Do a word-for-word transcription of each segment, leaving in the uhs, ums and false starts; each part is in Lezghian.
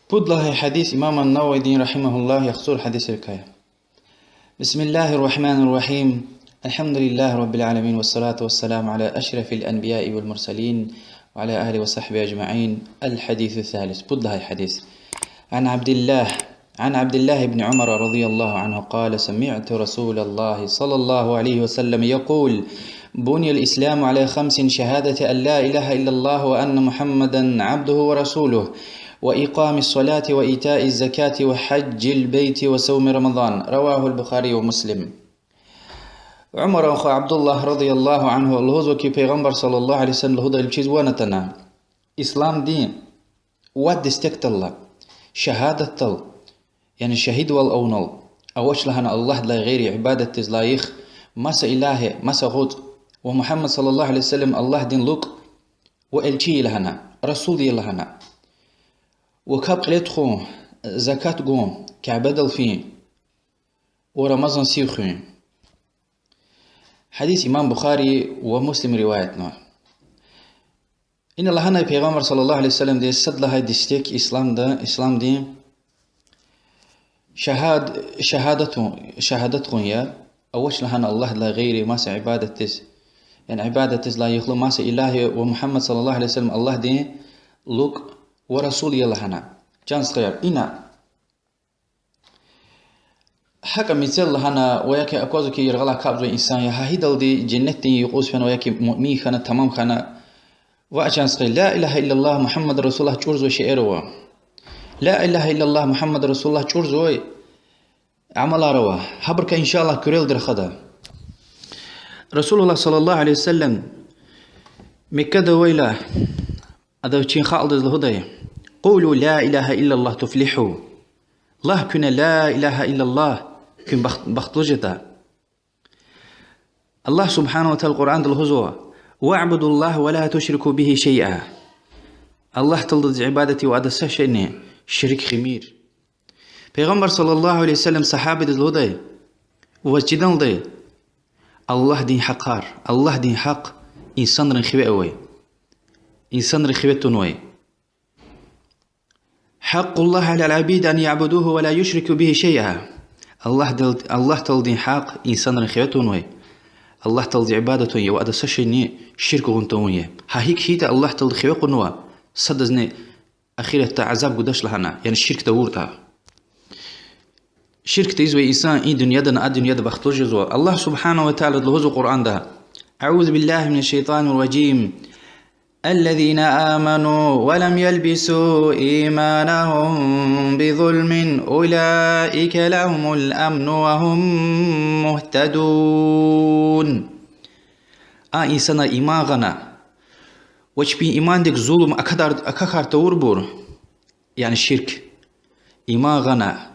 Пуд лагьай гьадис имам ан-Нававидин, رحمه الله, яхцӀур гьадисрикай. بسم الله الرحمن الرحيم. الحمد لله رب العالمين، والصلاة والسلام على أشرف الأنبياء والمرسلين، وعلى آله وصحبه أجمعين. الحديث الثالث. Пуд лагьай гьадис. عن عبد الله، عن عبد الله بن عمر رضي الله عنه قال: سمعت رسول الله صلى الله عليه وسلم يقول: بني الإسلام على خمس: شهادة أن لا إله إلا الله وأن محمدا عبده ورسوله، وإقام الصلاة وإيتاء الزكاة وحج البيت وصوم رمضان. رواه البخاري ومسلم. Умаран хва Абдуллагь, رضي الله عنه, лугьузва хьи, Пайгъамбар, صلى الله عليه وسلم, лугьудайвал чизвани атана: ислам дин вад дестекдал ала: шагьадатдал, яни шагьидвал авунал, авач лагьана Аллагьдилай гъейри ибадатдиз лайих маса илагь, маса гъуц, ва Мугьаммад, صلى الله عليه وسلم, Аллагьдин лукӀ ва элчи я лагьана, расул я лагьана, ва капӀ кьиле тухун, закат гун, Кябедал фин ва Рамазан сив хуьн. Гьадис имам Бухари ва Муслим риваятнава. Ина лагьанай Пайгъамбар, صلى الله عليه وسلم, сад лагьай дестек исламда, исламдин шагьад-, шагьадатун, шагьадат гъун я, авач лагьана Аллагьдилай гъейри маса ибадатдиз, яни ибадатдиз лайихлу маса илагь ва Мугьаммад, صلى الله عليه وسلم, Аллагьдин лукӀ ва расул я лагьана. Чан стхаяр, ина гьакӀа мецел лагьана ва яки аквазва хьи, яргъалай капӀзавай инсан я, гьа гьидалди женнетдин юкъуз фена ва яки муъмин хьана, тамам хьана, ваъ, чан стхаяр, لا إله إلا الله محمد رسول الله чӀурзавай шейэр ава. لا إله إلا الله محمد رسول الله чӀурзавай амалар ава. Гьабурукай, إن شاء الله, куьрелди рахада. رسول الله صلى الله عليه وسلم Меккада авайла, ада вичин халкьдиз лугьудай: قولوا لا إله إلا الله تفلحوا. Лагь куьне لا إله إلا الله, куьн бахт-, бахтлу жеда. Аллагь سبحانه وتعالى Къуръанда лугьузва: واعبدوا الله ولا تشركوا به شيئا. Аллагь Тааладиз ибадат ая ва адаз са шейни шерик химир. Пайгъамбар صلى الله عليه وسلم сагьабадиз лугьудай: ваз чиданалда Аллагьдин гьахъар, Аллагьдин гьахъ инсанрин хиве авай, инсанрин хиве тунвай. حق الله على العبيد أن يعبدوه ولا يشركوا به شيئا. Аллагьдал-, Аллагь Тааладин гьахъ инсанрин хиве тунвай Аллагь Тааладиз ибадат авун я ва адаз са шейни ширк гъун тавун я. Гьа гьикӀ хьайитӀа Аллагь Таалади хиве кьунва, садазни ахиратда азаб гудач лагьана, яни ширк тавуртӀа. Ширк тийизвай инсан и дуьньядани а дуьньяда бахтлу жезва. Аллагь سبحانه وتعالى лугьузва Къуръанда: أعوذ بالله من الشيطان الرجيم. الذين آمنوا ولم يلبسوا إيمانهم بظلم أولئك لهم الأمن وهم مهتدون. А инсанар иман гъана ва чпин имандик зулум акадар-, акахьар тавурбур, яни ширк, иман гъана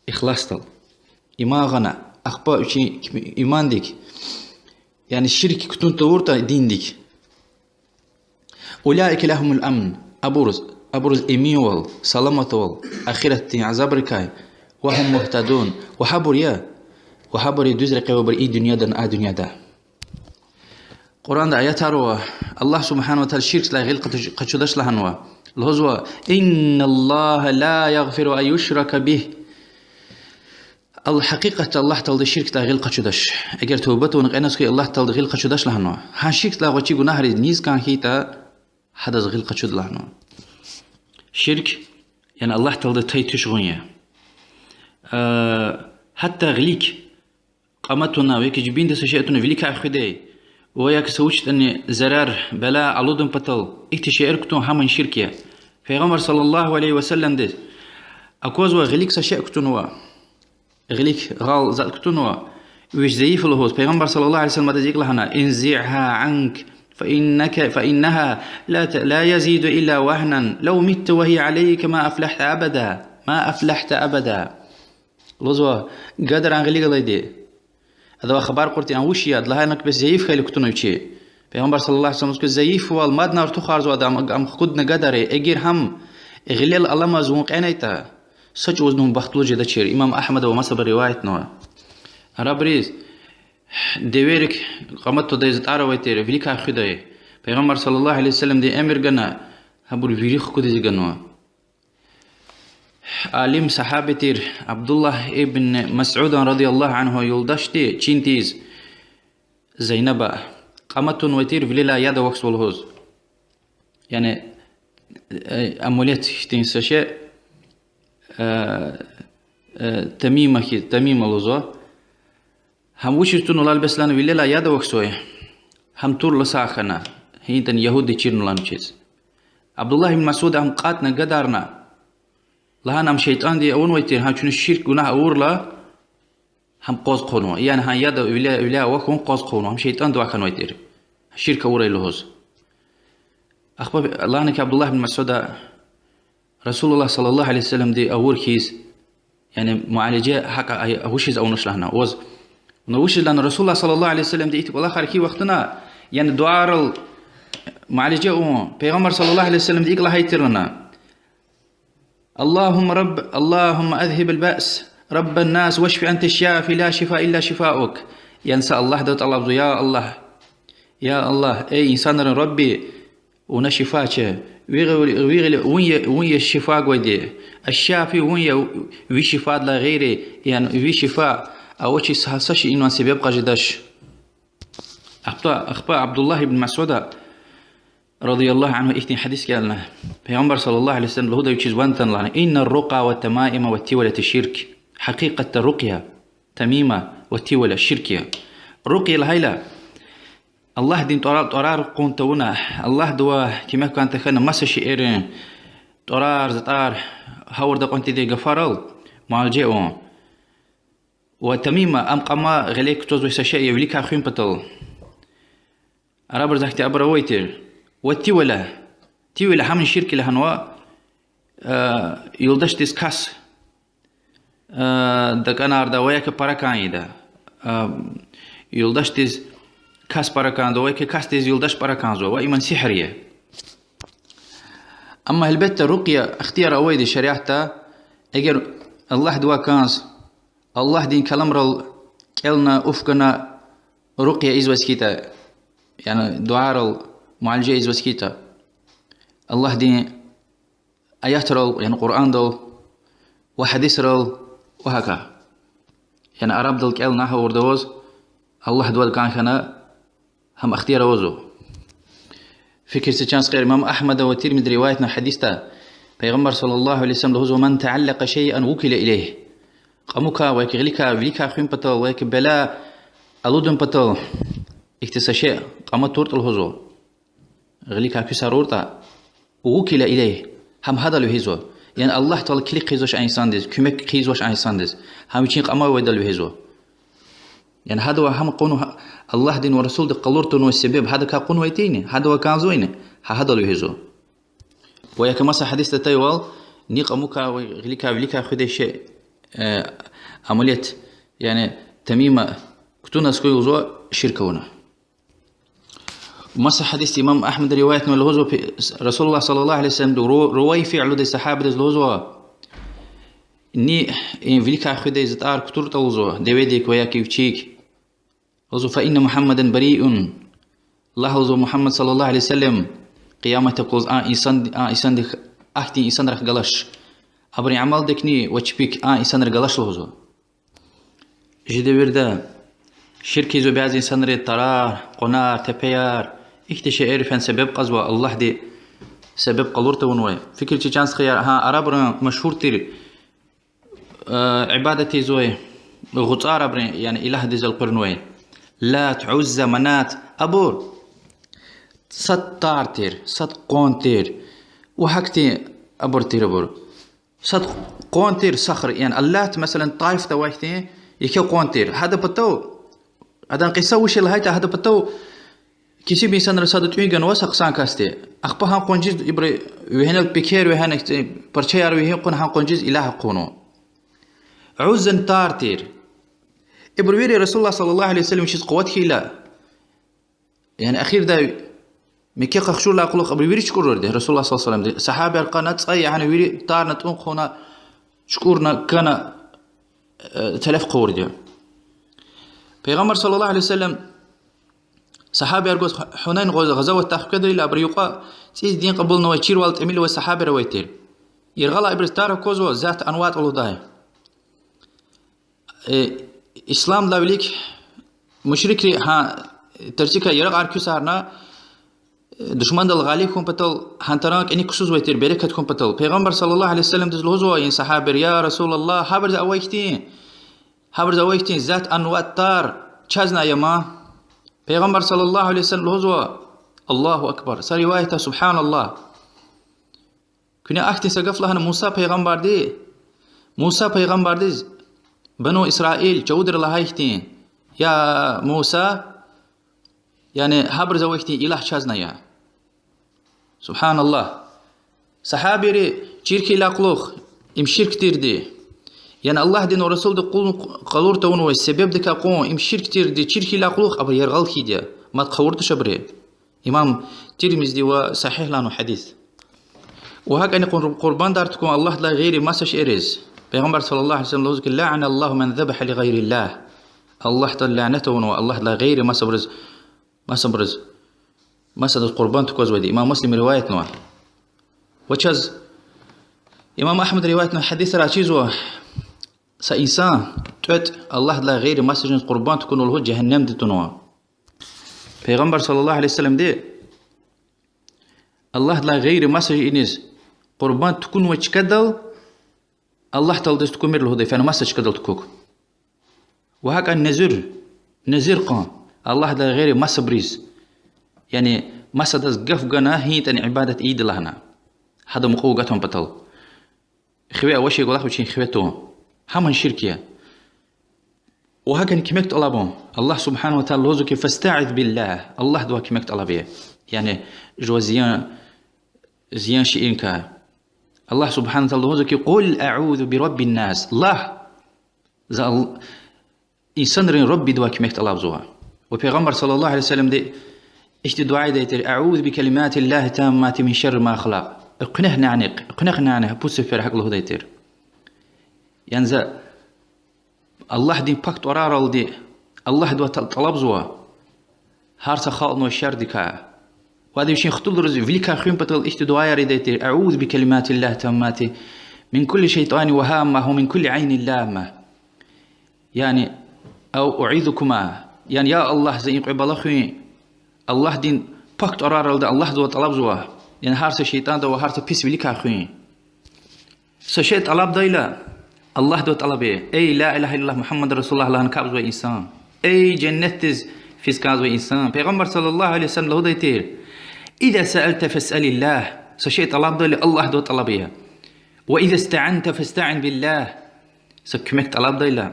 ихласдал, иман гъана, ахпа вичин имандик, яни ширк кутун тавуртӀа диндик, أولئك لهم الأمن, абуруз, абуруз эминвал, саламатвал ахиратдин азабрикай, وهم مهتدون, ва гьабур я, ва гьабур я дуьз рекье авайбур и дуьньядани а дуьньяда. Къуръанда аятар ава, Аллагь سبحانه وتعالى ширкдилай гъил къачу-, къачудач лагьанва. Лугьузва: إن الله لا يغفر أن يشرك به. Ал-, гьакъикъатда Аллагь Таалади ширкдилай гъил къачудач. Эгер туба тавуна кьенваз хьуй, Аллагь Таалади гъил къачудач лагьанва. Гьа ширкдилай гъвечӀи гунагьриз низ кӀан хьайитӀа, гьадаз гъил къачуда лагьанва. Ширк, яни Аллагь Таалади тай туьш гъун я. Э, гьатта гъилик кьама туна, ва яки жибинда са шей туна, виликай хуьдай, ва яки са вуч ятӀани зарар, бала алудун патал ихьтин шейэр кутун гьамни ширк я. Пайгъамбар صلى الله عليه وسلمдиз аквазва, гъилик са шей кутунва, гъилик гъал затӀ кутунва, вич зайиф я лугьуз. Пайгъамбар صلى الله عليه وسلم адаз икӀ лагьана: انزعها عنك فإنك، فإنها لا ت-، لا يزيد إلا وهنا، لو مت وهي عليك ما أفلحت أبدا، ما أفلحت أبدا. Лугьузва: гадаран гъилик алайди. Адавай хабар кьуртӀа, ам вуч я, лагьана, бес зайиф хьайила кутуна вичи. Пайгъамбар صلى الله عليه وسلم лугьузва: зайифвал мадни артухарзава ада, ам, ам хкудна гадари, эгер гьам гъилел аламаз вун кьенайтӀа, са чӀавузни вун бахтлу жедачир. Имам Агьмада ва масабуру риваятнава. Арабриз деверик кьама тудай, затӀар авай тир, виликай хуьдай. Пайгъамбар صلى الله عليه وسلمди эмир гана, гьабур вири хкудиз ганва. Алим сагьаби тир Абдуллагь ибн Масудан радияллагьу анху юлдашди чин тийиз Зайнаба, кьама тунвай тир вилелай яд авахьзава лугьуз. Яни, э, амулет хьтин са шей, э, э, тамима хьи-, тамима лугьузва. Гьам вучиз тунвайла бес лагьана, вилелай яд авахьзавай, гьам турла сагъ хьана, гьинтӀани ягьудиди чирнавайла вучиз. Абдуллагь ибн Масуда гьам кьатӀна, гадарна, лагьана: ам шейтӀанди авунвай тир, гьам чуьнуьз ширк гунагь авурла, гьам къваз хъувунва. Яни гьам яд виле-, виле авахьун къваз хъувунва, гьам шейтӀандивай хьанвай тир, ширк авурай лугьуз. Ахпа лагьана хьи Абдуллагь ибн Масуда, رسول الله صلى الله عليه وسلمди авур хьиз, яни муалижа гьакӀ авачиз авунач лагьана ваз. Вуна вучиз лагьана, رسول الله صلى الله عليه وسلمди ихьтин кӀвалахар хьайи вахтунда, яни дуьайрал муалижа авун, Пайгъамбар صلى الله عليه وسلمди икӀ лагьай тир лагьана: اللهم رب، اللهم أذهب البأس، رب الناس، واشف أنت الشافي، لا شفاء إلا شفاؤك. Яни са Аллагьдивай тӀалабзава: я Аллагь, я Аллагь, эй инсанрин Рабби, вуна шифач, ви гъи-, ви гъиле вун я, вун я шифа гвайди. Аш-Шафи вун я, ви шифадилай гъейри, яни ви шифа авачиз са, са шейинивай себеб къачуз жедач. Ахпа, ахпа Абдуллагь ибн Масуда رضي الله عنه ихьтин гьадис кӀелна. Пайгъамбар صلى الله عليه وسلم лугьудай вичиз ван атана лагьана: إن الرقى والتمائم والتولة شرك. Гьакъикъатда рукъя, тамима ва тивала ширк я. Рукъя лагьайла, Аллагьдин тӀвара-, тӀварар кьун тавуна, Аллагьдивай куьмек кӀан тахьана маса шейэрин тӀварар, затӀар, гъавурда кьун тийидай гафарал муалижа авун. Ва тамима, ам кьама гъиле кутазвай са шей я виликай хуьн патал. Арабри захъди абур авай тир. Ва тивала, тивала гьамни ширк я лагьанва, э, юлдашдиз кас, э, дакӀанарда ва я ки пара кӀан ийида. Э, юлдашдиз кас пара кӀанда ва я ки касдиз юлдаш пара кӀанзава, ва им сигьр я. Амма гьелбетда рукъя ихтияр авайди шариатда, эгер Аллагьдивай кӀанз, Аллагьдин каламрал кӀелна, уф гана рукъя ийизваз хьайитӀа, яни дуьайрал муалижа ийизваз хьайитӀа, Аллагьдин аятрал, яни Къуръандал ва гьадисрал ва гьакӀа. Яни арабдал кӀелна гъавурда аваз, Аллагьдивай кӀан хьана, гьам ихтияр авазва. Фикир це, чан стхаяр, имам Агьмада ва Тирмизиди риваятнавай гьадисда Пайгъамбар صلى الله عليه وسلم лугьузва: من تعلق شيئا وكل إليه. Кьамукай ва я ки гъиликай, виликай хуьн патал ва я ки бела алудун патал ихьтин са шей кьама туртӀа лугьузва, гъиликай куьсар авуртӀа, وكل إليه, гьам гьадал вегьизва. Яни Аллагь Таала килиг хъийизвач а инсандиз, куьмек хъийизвач а инсандиз, гьам вичин кьамавайдал вегьизва. Яни гьадавай гьам кьуна, Аллагьдин ва Расулдин къалур тавунвай себеб гьадакай кьунвайтӀани, гьадавай кӀанзавайни, гьа гьадал вегьизва. Ва я ки маса гьадисда атайвал, ни кьамукай ва гъиликай, виликай хуьдай шей, э, амулет, яни тамима кутуна хьуй лугьузва, ширк авуна. Маса гьадисда имам Агьмада риваятнава лугьузва, пи-, رسول الله صلى الله عليه وسلمди Ру-, Рувайфи лугьудай сагьабидиз лугьузва: ни, э, виликай хуьдай затӀар кутуртӀа лугьузва, деведик ва я ки вичик, лугьузва: فإن محمدا بريء. Лагь лугьузва, Мугьаммад صلى الله عليه وسلم къиямат юкъуз а инсан, а инсандик, ахьтин инсанрихъ галач. Абурун амалдикни ва чпик а инсанри галач лугьузва. Чи девирда ширк ийизвай бязи инсанри тарар, къванер, тепеяр, ихьтин шейэр фена себеб кьазва, Аллагьди себеб къалур тавунвай. Фикир це, чан стхаяр, гьа арабрин машгьур тир, э, ибадат ийизвай гъуцар, арабрин, яни илагьдиз элкъуьрнавай. Лат, Узза, Манат, абур сад тар тир, сад къван тир. Ва гьахьтин абур тир абур. Сад къван тир сахр, яни Аллат, месела, Таифда авай хьтин еке къван тир. Гьадан патав, адан кьиса вуч я лагьайтӀа, гьадан патав кесиб инсанрин сада тӀуьн ганва са хъсан касди. Ахпа гьа къванциз ибуру вегьена, пекер вегьена, парчаяр вегьин кьуна гьа къванциз илагь акъуднава. Уззани тар тир. Ибур вири رسول الله صلى الله عليه وسلم вичиз къуват хьайила, яни эхирда Мекке къахчурдалай кьулухъ абуру вири чукӀурурди, رسول الله صلى الله عليه وسلم, сагьабияр кьана, цӀай ягъана вири тарна, тӀун хъувуна, чукӀурна, кана, э, телеф хъувурди. Пайгъамбар صلى الله عليه وسلم сагьабияр гваз Гьунайн гъаз-, гъазаватдай хкведрайла, абурун юкьва цӀийиз дин кьабулнавай, чирвал тӀимил авай сагьабияр авай тир. Яргъалай ибуруз тар аквазва Зат Анват лугьудай. Э, исламдилай вилик мушрикри гьа тарцикай яракьар куьсарна, э, душмандал гъалиб хьун патал, гьа таран кӀаник ксузвай тир берекат хьун патал. Пайгъамбар صلى الله عليه وسلمдиз лугьузва и сагьабийри: يا رسول الله, гьабуруз авай хьтин, гьабуруз авай хьтин Зат Анват тар чазни ая ман? Пайгъамбар صلى الله عليه وسلم лугьузва: الله أكبر. Са риваятда: سبحان الله. Куьне ахьтин са гаф лагьана Муса пайгъамбарди, Муса пайгъамбардиз Бану Исраил чувудри лагьай хьтин: يا موسى, яни гьабуруз авай хьтин илагь чазни ая. سبحان الله. Сагьабийри чир хьайила кьулухъ, им ширк тирди, яни Аллагьдин ва Расулдин къул къалур тавунвай себебдикай кьван, им ширк тирди чир хьайила кьулухъ абур яргъал хьайиди я. Мад хъувуртӀа шабри. Имам Тирмизиди ва сагьигь лагьанва гьадис. Ва гьакӀани къур-, къурбандар тукӀун Аллагьдилай гъейри маса шейэриз. Пайгъамбар صلى الله عليه وسلم лугьузва хьи: لعن الله من ذبح لغير الله. Аллагь Таала лянат авунва Аллагьдилай гъейри масабуруз, масабуруз, масадаз къурбанд тукӀвазвайди. Имам Муслим риваятнава. Ва чаз имам Агьмад риваятнавай гьадисра чизва: са инсан тӀветӀ Аллагьдилай гъейри маса жуниз къурбанд тукӀунва лугьуз жегьеннемда тунва. Пайгъамбар صلى الله عليه وسلمди Аллагьдилай гъейри маса жуниз къурбанд тукӀунвай чкадал Аллагь Тааладиз тукӀумир лугьудай, фена маса чкадал тукӀук. Ва гьакӀа незур, незур кьун Аллагьдилай гъейри масабуруз, яни масадаз гаф гана гьинтӀани ибадат ийида лагьана, гьадан мукьув гатун патал. Хиве авачир кӀвалах вичин хиве тун. Гьамни ширк я. Ва гьакӀани куьмек тӀалабун. Аллагь سبحانه وتعالى лугьузва хьи: فاستعذ بالله. Аллагьдивай куьмек тӀалаб ая. Яни жува зиян, зиян шейиникай. Аллагь سبحانه وتعالى лугьузва хьи: قل أعوذ برب الناس. Лагь: за Ал-, инсанрин Раббидивай куьмек тӀалабзава. Ва Пайгъамбар صلى الله عليه وسلمди ихьтин дуьа ийидай тир: أعوذ بكلمات الله التامات من شر ما خلق. Экуьнахъ нянихъ, экуьнахъ няни гьа пуд сефер гьакӀ лугьудай тир. Яни за Аллагьдин пак тӀвараралди Аллагьдивай тӀа-, тӀалабзава гьар са халкьнавай шердикай. Ва ада вичин хтулриз виликай хуьн патал ихьтин дуьаяр ийидай тир: أعوذ بكلمات الله التامات من كل شيطان وهامة ومن كل عين لامة. Яни, أو أعيذكما, яни, я Аллагь, за и кьве бала хуьн Аллагьдин пак тӀвараралди Аллагьдивай тӀалабзава, яни гьар са шейтӀандивай ва гьар са пис виликай хуьн. Са шей тӀалабдайла, Аллагьдивай тӀалаб ая. Эй, لا إله إلا الله محمد رسول الله лагьана капӀзавай инсан. Эй, женнетдиз физ кӀанзавай инсан. Пайгъамбар صلى الله عليه وسلم лугьудай тир: إذا سألت فاسأل الله. Са шей тӀалабдайла, Аллагьдивай тӀалаб ая. وإذا استعنت فاستعن بالله. Са куьмек тӀалабдайла,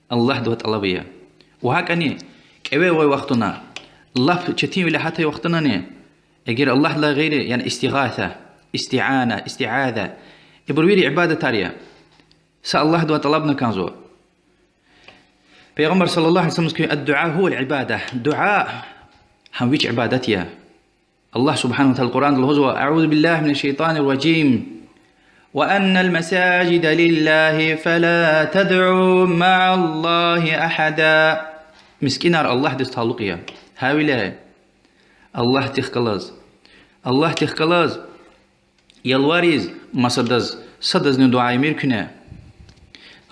Аллагьдивай тӀалаб ая. Ва гьакӀани кӀеве авай вахтунда, лап четинвиле гьатай вахтундани, эгер Аллагьдилай гъейри, яни истигъаса, истиана, истиаза, ибур вири ибадатар я. Са Аллагьдивай тӀалабна кӀанзава. Пайгъамбар صلى الله عليه وسلم лугьузва хьи: الدعاء هو العبادة. Дуьа гьам вич ибадат я. Аллагь سبحانه وتعالى Къуръанда лугьузва: أعوذ بالله من الشيطان الرجيم. وأن المساجد لله فلا تدعوا مع الله أحدا. МискӀинар Аллагьдиз талукь я. Гьавиляй Аллагьдихъ галаз, Аллагьдихъ галаз ялвариз масадаз, садазни дуьа ийимир куьне.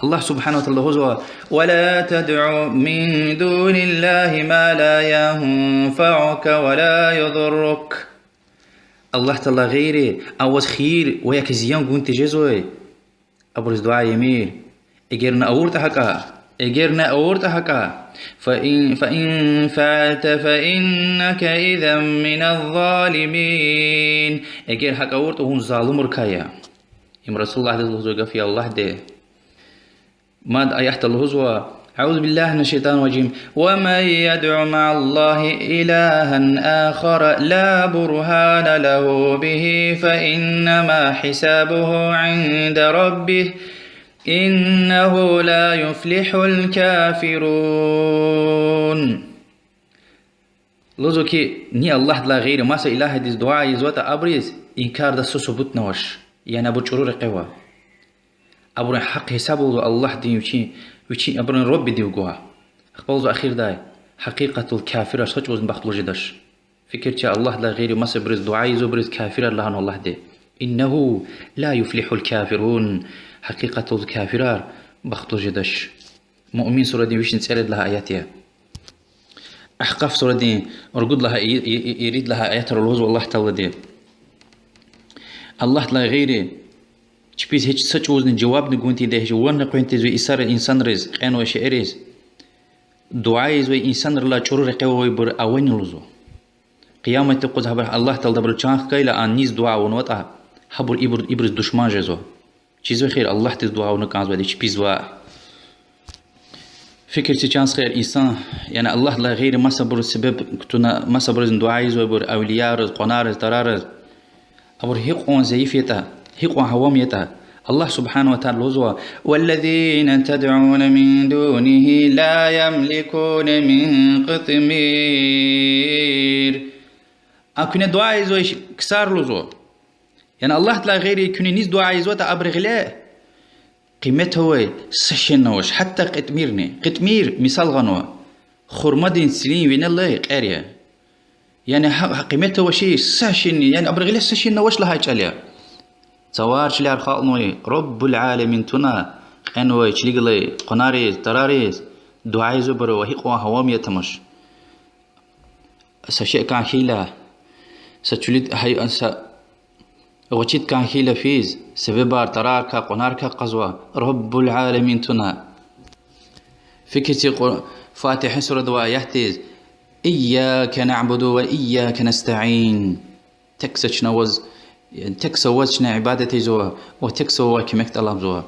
Аллагь سبحانه وتعالى лугьузва: ولا تدع من دون الله ما لا ينفعك ولا يضرك. Аллагь Тааладилай гъейри аваз хийир ва я зиян гун тежезвай абуруз дуьа ийимир. Эгер на авуртӀа гьакӀа, эгер на авуртӀа гьакӀа, فإن، فإن فعلت فإنك إذا من الظالمين. Эгер гьакӀ авуртӀа, вун залумрикай я. Им Расулуллагьдиз лугьузвай гаф я Аллагьди. Мад аятда лугьузва: أعوذ بالله من الشيطان الرجيم. ومن يدع مع الله إلها آخر لا برهان له به فإنما حسابه عند ربه إنه لا يفلح الكافرون. Лугьузва хьи, ни Аллагьдилай гъейри маса илагьдиз дуьа ийизватӀа, абуруз инкардай са субутни авач, яни абур чӀуру рекье ава. Абурун гьахъ-гьисаб лугьузва Аллагьди вичин, вичин абурун Раббидив гва. Ахпа лугьузва ахирдай: гьакъикъатдал кафирар са чӀавузни бахтлу жедач. Фикир це, Аллагьдилай гъейри масабуруз дуьа ийизвайбуруз кафирар лагьанва Аллагьди. إنه لا يفلح الكافرون. Гьакъикъатда кафирар бахтлу жедач. Муъмин сурадин вишни цӀерид лагьай аят я. Агькъаф сурадин ругуд лагьай, и-, и-, и-, ирид лагьай аятра лугьузва Аллагь Таалади: Аллагьдилай гъейри чпиз гьич са чӀавузни жавабни гун тийидай, гьич ванни къвен тийизвай йисара инсанриз, кьенвай шейэриз, дуьа ийизвай инсанрилай чӀуру рекье авайбур авани лугьузва. Къияматдин юкъуз гьабур Аллагь Таалади абурал чан хкайла, а низ дуьа авунватӀа, гьабур ибур, ибуруз душман жезва. Чизвай хийир Аллагьдиз дуьа авуна кӀанзавайди чпиз ваъ. Фикир це, чан стхаяр, инсан, яни Аллагьдилай гъейри масабур себеб кутуна, масабурузни дуьа ийизвайбур, авлияриз, къванариз, тарариз, абур гьикьван зайиф ятӀа, гьикьван гьавам ятӀа, Аллагь سبحانه وتعالى лугьузва: والذين تدعون من دونه لا يملكون من قطمير. А куьне дуьа ийизвай ксар лугьузва. Яни Аллагьдилай гъейри куьне низ дуьа ийизватӀа, абурун гъиле къимет авай са шейни авач, гьатта къитмирни. Къитмир мисал гъанва хурмадин цилин винелай кьер я. Яни гьа, гьа къимет авачир са шейни, яни абурун гъиле са шейни авач лагьай чӀал я. Цавар чилер халкьнавай رب العالمين туна, кьенвай, чилик галай къванариз, тарариз дуьа ийизвайбуру ва гьикьван гьавам ятӀа тамаш. Са шей кӀан хьайила, са чуьлуьд гьай-, са гъвечӀиди кӀан хьайила физ, себебар тарарикай, къванарикай кьазва رب العالمين туна. Фикир це Къу-, Фатигьа сурадавай аятдиз: إياك نعبد وإياك نستعين. Тек са чна ваз, тек са ваз чна ибадат ийизва ва тек са ваз куьмек тӀалабзава.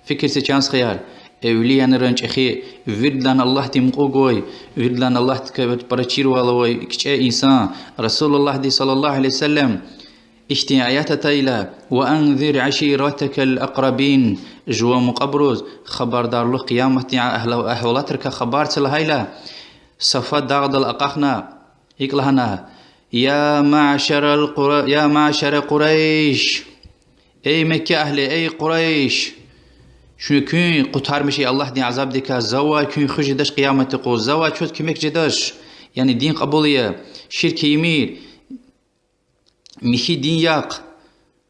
Фикир це, чан стхаяр, эвлияйрин чӀехи, виридалай Аллагьди мукьув гвай, виридалай Аллагьдикай пара чирвал авай кичӀе инсан, رسول اللهди صلى الله عليه وسلم, ихьтин аят атайла: وأنذر عشيرتك الأقربين, жуван мукьвабуруз хабардарлух, къияматдин агь-, агьвалатрикай хабар це лагьайла, Сафа дагъдал акьахна, икӀ лагьана: يا معشر القر-، يا معشر قريش, эй Мекке агьли, эй Къурайш, чуьн, куьн къутармиша Аллагьдин азабдикай, завай куьн хуьз жедач къияматдин юкъуз, завай чваз куьмек жедач, яни дин кьабул ая, ширк ийимир, михьи дин яхъ,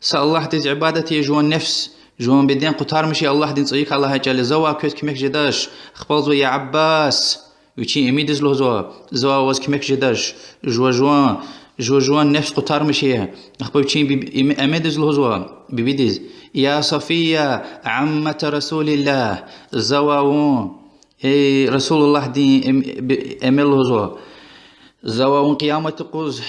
са Аллагьдиз ибадат ая, жуван нефс, жуван беден къутармиша Аллагьдин цӀайикай лагьай чӀал я, завай квез куьмек жедач. Ахпа лугьузва: я Аббас, вичин имидиз лугьузва, завай ваз куьмек жедач, жува жуван, жува жуван нефс къутармиша. Ахпа вичин биб-, им-, эмедиз лугьузва, бибидиз: يا صفية عمة رسول الله, завай вун, эй Расулуллагьдин эм-, би-, эме лугьузва, завай вун къияматдин юкъуз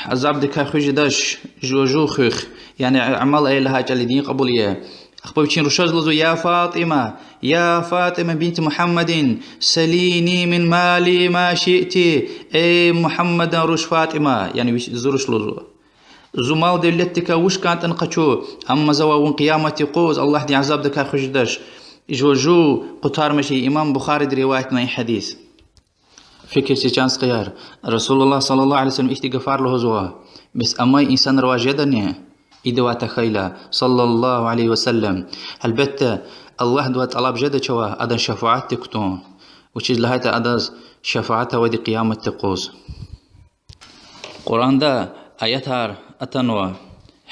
азабдикай хуьз жедач, жува жув хуьх, яни амал ая лагьай чӀал я, дин кьабул ая. Ахпа вичин рушаз лугьузва: يا فاطمة، يا فاطمة بنت محمد، سليني من مالي ما شئت, эй Мугьаммадан руш ФатӀима, яни вич-, зи руш лугьузва. Зи мал-девлетдикай вуч кӀантӀани къачу, амма завай вун къияматдин юкъуз Аллагьдин азабдикай хуьз жедач, жува жув къутармиша. Имам Бухариди риваятнавай гьадис. Фикир це, чан стхаяр, Расулуллагь صلى الله عليه وسلم ихьтин гафар лугьузва, бес амай инсанривай жедани идавай тахьайла, صلى الله عليه وسلم. Гьелбетда, Аллагьдивай тӀалаб жеда чавай адан шафаатдик кутун, вучиз лагьайтӀа адаз шафаат авайди къияматдин юкъуз. Къуръанда аятар атанва,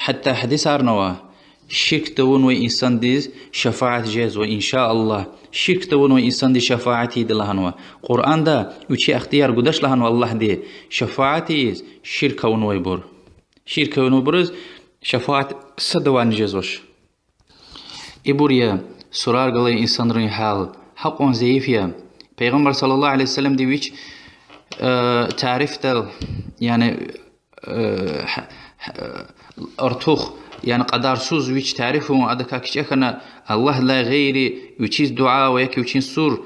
гьатта гьадисарни ава, ширк тавунвай инсандиз шафаат жезва, إن شاء الله. Ширк тавунвай инсандиз шафаат ийида лагьанва. Къуръанда вичи ихтияр гудач лагьанва Аллагьди шафаат ийиз ширк авунвайбур. Ширк авунвайбуруз шафаат садавайни жезвач. Ибур я сурар галай инсанрин гьал, гьакьван зайиф я. Пайгъамбар صلى الله عليه وسلمди вич, э, тарифдал, яни, э, гь-, гь-, артух, яни кьадарсуз вич тариф авун, адакай кичӀе хьана, Аллагьдилай гъейри вичиз дуьа ва яки вичин сур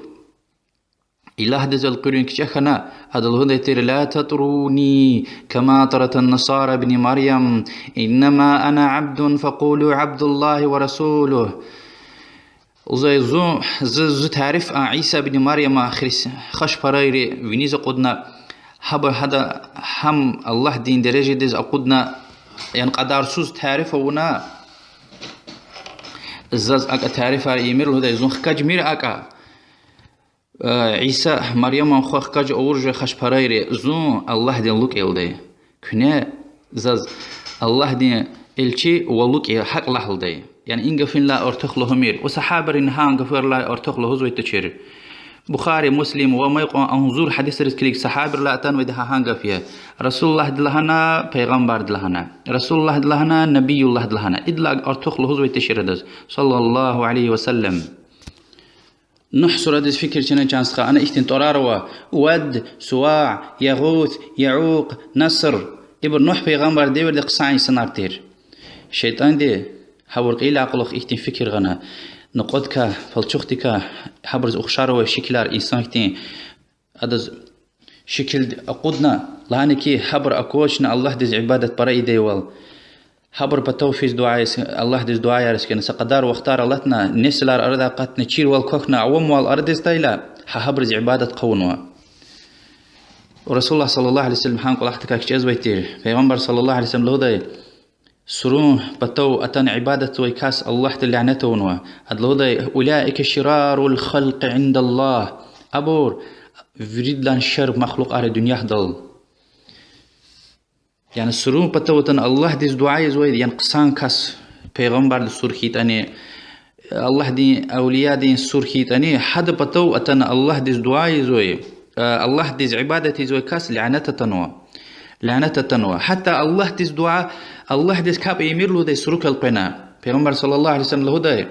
илагьдиз элкъуьрун кичӀе хьана, ада лугьудай тир: لا تطروني كما طرت النصارى ابن مريم، إنما أنا عبد فقولوا عبد الله ورسوله. Лугьузва зун, зи, зи тариф а Иса ибн Марьяма хрис-, хашпарайри виниз акъудна, гьабур гьада гьам Аллагьдин дережадиз акъудна, яни кьадарсуз тариф авуна, заз акӀа тарифар ийимир лугьудай, зун хкажмир акӀа. Э, Иса, Марьяман хва хкаж авур жуьре хашпарайри, зун Аллагьдин лукӀ я лугьудай. Куьне заз Аллагьдин Илчи ва лукӀ я, гьакӀ лагьалдай. Яни и гафунилай артух лугьумир. Ва сагьабайрин гьа гафарилай артух лугьузвай тушир. Бухари, Муслим ва амай кьван агъзур гьадисриз килиг сагьабайрилай атанвайди гьа гьа гаф я. Расулуллагьди лагьана, пайгъамбарди лагьана. Расулуллагьди лагьана, набиюллагьди лагьана. Идалай артух лугьузвай тушир адаз, صلى الله عليه وسلم. Нугь сурадиз фикир чна, чан стха, ана ихьтин тӀварар ава: Вад, Суваъ, Ягъус, Яукь, Наср. Ибур Нугь пайгъамбардин девирда хъсан инсанар тир. ШейтӀанди гьабур кьейила кьулухъ ихьтин фикир гъана: накьвадикай, палчухдикай, гьабуруз ухшар авай шикилар инсан хьтин, адаз шикил акъудна, лагьана хьи, гьабур аквачна Аллагьдиз ибадат пара ийидайвал, гьабурун патав физ дуьа, Аллагьдиз дуьаяр ийиз хьана, са кьадар вахтар алатна, несилар арадай акъатна, чирвал квахьна, авамвал арадиз атайла, гьа гьабуруз ибадат хъувунва. Расулуллагь صلى الله عليه وسلم гьа кӀвалахдикай кичӀезвай тир. Пайгъамбар صلى الله عليه وسلم лугьудай: сурун патав атана ибадатзавай кас Аллагьди лянет авунва. Ада лугьудай: أولئك شرار الخلق عند الله. Абур виридалай шер махлукьар я дуьньядал. Яни сурун патав атана Аллагьдиз дуьа ийизвай, яни хъсан кас, пайгъамбардин сур хьайитӀани, Аллагьдин авлиядин сур хьайитӀани, гьадан патав атана Аллагьдиз дуьа ийизвай, а, Аллагьдиз ибадат ийизвай кас лянет атанва. Лянет атанва. Гьатта Аллагьдиз дуьа, Аллагьдиз капӀ ийимир лугьудай сурукай элкъвена. Пайгъамбар صلى الله عليه وسلم лугьудай,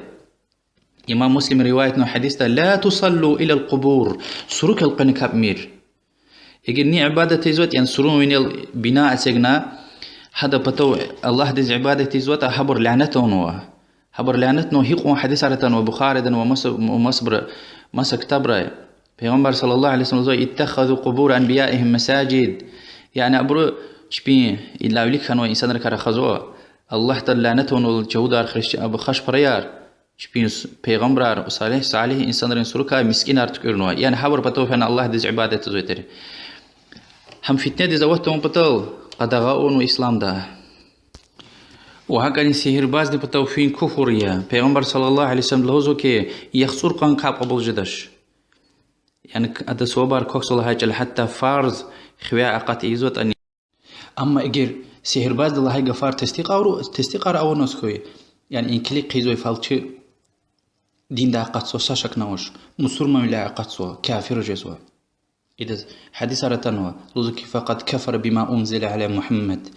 имам Муслима риваятнавай гьадисда: لا تصلوا إلى القبور. Сурукай элкъвена капӀ ийимир. Эгер ни ибадат ийизватӀа, яни сурун винел бина эцигна, гьадан патав Аллагьдиз ибадат ийизватӀа, гьабур лянет авунва. Гьабур лянетнава, гьикьван гьадисар атанва Бухарида ва маса, масабур, маса ктабра. Пайгъамбар صلى الله عليه وسلم лугьузва: اتخذوا قبور أنبيائهم مساجد. Яни абуру чпин идалай вилик хьанвай инсанрикай рахазва, Аллагьдал лянет авунвай жагьудар, хресчи-, абу хашпараяр, чпин с-, пайгъамбарар, салигь, салигь инсанрин сурукай мискӀинар туькӀуьрнава. Яни гьабурун патав фена Аллагьдиз ибадат ийизвай тир. Гьам фитнедиз ават тавун патал къадагъа авунва исламда. Ва гьакӀани сигьирбаздин патав фин куфр я. Пайгъамбар صلى الله عليه وسلم лугьузва хьи, яхцӀур кьван капӀ кьабул жедач. Яни к-, адан сувабар квахьзава лагьай чӀал, гьатта фарз хивяй акъат ийизватӀани. Амма эгер сигьирбазди лагьай гафар тестикьару-, тестикьар авуназ хьуй, яни и килиг хъийизвай фалчи диндай акъатзава, са шакни авач, мусурманвиляй акъатзава, кафир жезва. Идаз гьадисар атанва, лугьузва хьи, فقد كفر بما أنزل على محمد.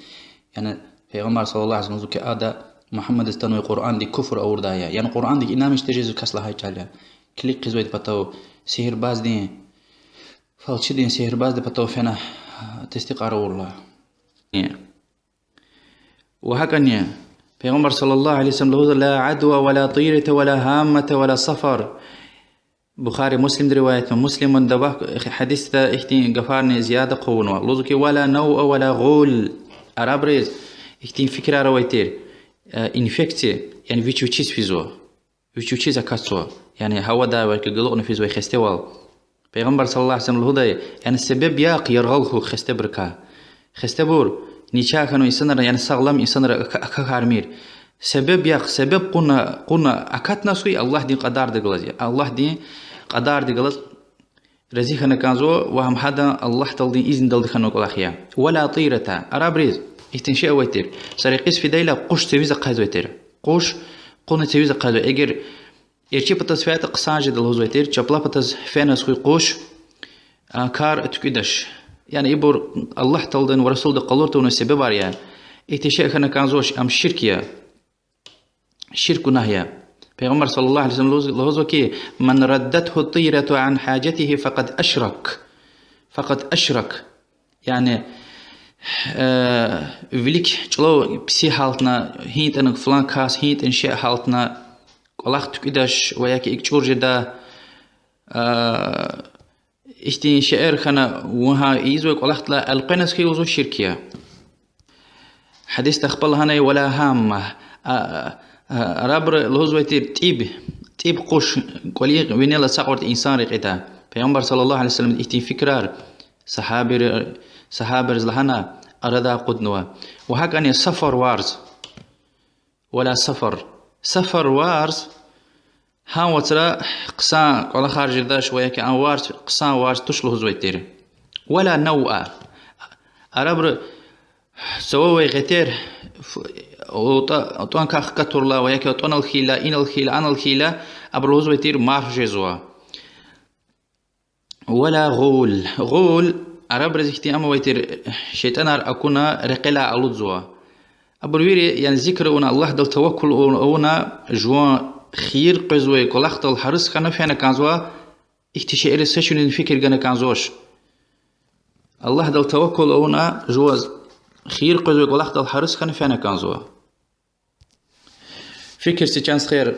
Яни Пайгъамбар صلى الله عليه وسلم лугьузва хьи, ада Мугьаммадаз атанвай Къуръандик куфр авурдай я. Яни Къуръандик инанмиш тежезвай кас лагьай чӀал я. Килиг хъийизвайди патав, сигьирбаздин, фалчидин, сигьирбаздин патав фена тестикьар авурла. Ва гьакӀани Пайгъамбар صلى الله عليه وسلم лугьузва: لا عدوى ولا طيرة ولا هامة ولا صفر. Бухари, Муслимди риваятнава, Муслиман давах гьадисда ихьтин гафарни зияда хъувунва. Лугьузва хьи, ولا نوء ولا غول. Арабриз ихьтин фикирар авай тир, э, инфекция, яни вич вичиз физва. Вич вичиз акатзава, яни гьавадай ва я галукьна физвай хестевал. Пайгъамбар صلى الله عليه وسلم лугьудай, яни себеб яхъ яргъал хьухь хестебурукай. Хестебур, начагъ хьанвай инсанар, яни сагълам инсанар ак-, акахьармир. Себеб яхъ, себеб кьуна, кьуна акатназ хьуй, Аллагьдин кьадардихъ галаз я. Аллагьдин кьадардихъ галаз рази хьана кӀанзава ва гьам гьадан Аллагь Тааладин изиндалди хьанвай кӀвалах я. ولا طيرة. Арабриз ихьтин шей авай тир. Са рекьиз фидайла къуш цавиз ахъайзавай тир. Къуш кьуна цавиз ахъайзавай. Эгер эрчӀи патаз фейитӀа хъсан жеда лугьузвай тир, чапла патаз феназ хьуй къуш, а, кар туькӀуьдач. Яни ибур Аллагь Тааладин ва Расулдин къалур тавунвай себебар я. Ихьтин шей хьана кӀанзавач, ам ширк я. Ширк гунагь я. Пайгъамбар صلى الله عليه وسلم лугьуз-, лугьузва хьи, من ردته الطيرة عن حاجته فقد أشرك. فقد أشرك. Яни, э, вилик чӀулав писи гьалтна, гьинтӀани флан кас, гьинтӀани шей гьалтна, кӀвалах туькӀуьдач ва я хьи икӀ чӀур жеда, э, ихьтин шейэр хьана, вун гьа ийизвай кӀвалахдилай элкъвеназ хьуй, лугьузва, ширк я. Гьадисда ахпа лагьанай: ولا هامة. А, а, арабри лугьузвай тир тӀиб, тӀиб къуш, кӀвалин винел ацукьарда инсан рекьида. Пайгъамбар صلى الله عليه وسلم ихьтин фикирар сагьабир-, сагьабийриз лагьана, арадай акъуднава. Ва гьакӀани صفر варз. ولا صفر. صفر варз, гьа вацра хъсан кӀвалахар жедач ва я хьи а варз хъсан варз туш лугьузвай тир. ولا نوء. Арабри цававай гъетер ф-, АтӀа-, атӀана хкатурла ва яки атӀанал хьайила, инал хьайила, анал хьайила, абуру лугьузвай тир марф жезва. ولا غول. Гъул арабриз ихьтин ам авай тир, шейтӀанар акуна рекьелай алудзава. Абур вири, яни зикр авуна, Аллагьдал таваккул авуна, жуван хийир къвезвай кӀвалахдал гьарис хьана фена кӀанзава, ихьтин шейэриз са чуьнин фикир гана кӀанзавач. Аллагьдал таваккул авуна, жуваз хийир къвезвай кӀвалахдал гьарис хьана фена кӀанзава. Фикир це, чан стхаяр,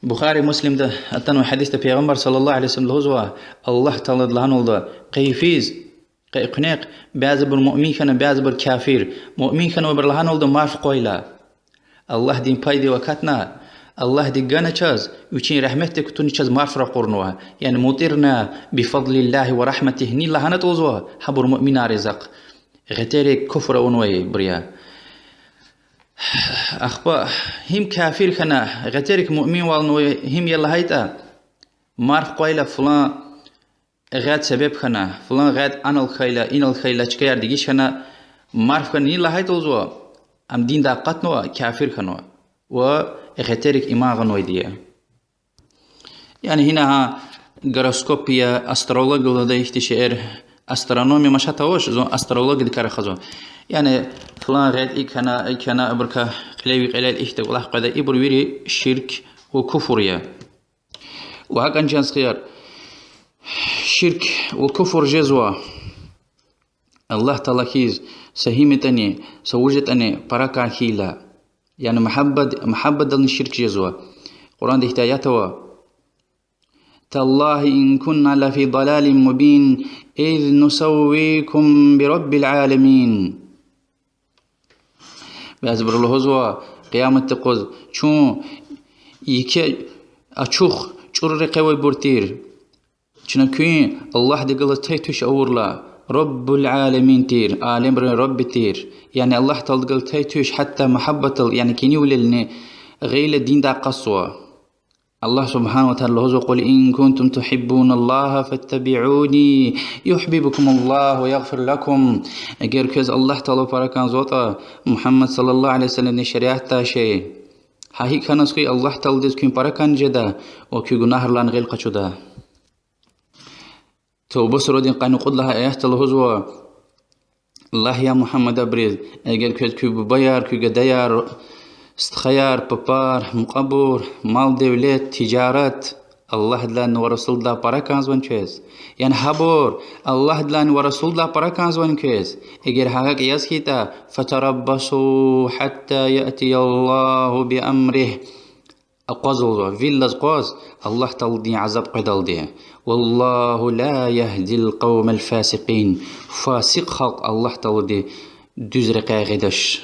Бухари, Муслимда атанвай гьадисда Пайгъамбар صلى الله عليه وسلم лугьузва, Аллагь Таалади лагьаналда: къе йифиз, къе экуьнахъ, бязибур муъмин хьана, бязибур кафир. Муъмин хьанвайбуру лагьаналда марф къвайла. Аллагьдин пайдив акатна, Аллагьди гана чаз, Вичин регьметдик кутуна чаз марф ракъурнава. Яни مطرنا بفضل الله ورحمته ни лагьанатӀа лугьузва, гьабур муъминар я захъ. Гъетерик куфр авунвайбур я. Ахпа гьим кафир хьана, гъетерик муъминвал авунвай гьим я лагьайтӀа, марф къвайла, флан гъед себеб хьана, флан гъед анал хьайила, инал хьайила, чкаяр дегиш хьана, марф хьана ни лагьайтӀа лугьузва, ам диндай акъатнава, кафир хьанва ва гъетерик иман гъанвайди я. Яни гьина гьа гороскоп я, астрология лугьудай ихьтин шейэр, астрономия машат авач, зун астрологиядикай рахазва. Яни флан гъед икӀ хьана, икӀ хьана, абурукай кьилеви кьилел ихьтин кӀвалах къведа, ибур вири ширк ва куфр я. Ва гьакӀан, чан стхаяр, ширк ва куфр жезва Аллагь Таала хьиз са гьим ятӀани, са вуж ятӀани пара кӀан хьайила. Яни мугьаббат, мугьаббатдални ширк жезва. Къуръанда ихьтин аят ава: تالله إن كنا لفي ضلال مبين إذ نسويكم برب العالمين. Бязибуру лугьузва, къияматдин юкъуз чун еке ачух чӀуру рекье авайбур тир. Чна куьн Аллагьдихъ галаз тай-туьш авурла, رب العالمين тир, алемрин Рабби тир. Яни Аллагь Тааладихъ галаз тай-туьш, гьатта мугьаббатдал, яни кӀанивилелни гъайила диндай акъатзава. Аллагь سبحانه وتعالى лугьузва: قل إن كنتم تحبون الله فاتبعوني يحببكم الله ويغفر لكم. Эгер квез Аллагь Таала пара кӀанзаватӀа, Мугьаммад صلى الله عليه وسلمдин шариатдай яшай, гьа гьикӀ хьаназ хьуй Аллагь Тааладиз куьн пара кӀан жеда ва куь гунагьрилай гъил къачуда. Тавба сурадин къанни кьуд лагьай аятда лугьузва: Лагь, я Мугьаммад, абуруз: эгер квез куь бубаяр, куь гадаяр, стхаяр, папар, мукьвабур, мал-девлет, тижарат Аллагьдилайни ва Расулдилай пара кӀанзавани квез, яни гьабур Аллагьдилайни ва Расулдилай пара кӀанзавани квез, эгер гьакӀ яз хьайитӀа, فتربصوا حتى يأتي الله بأمره. Акъваз лугьузва, вил алаз акъваз, Аллагь Тааладин азаб къведалди. والله لا يهدي القوم الفاسقين. Фасикь халкь Аллагь Таалади дуьз рекьяй гъидач.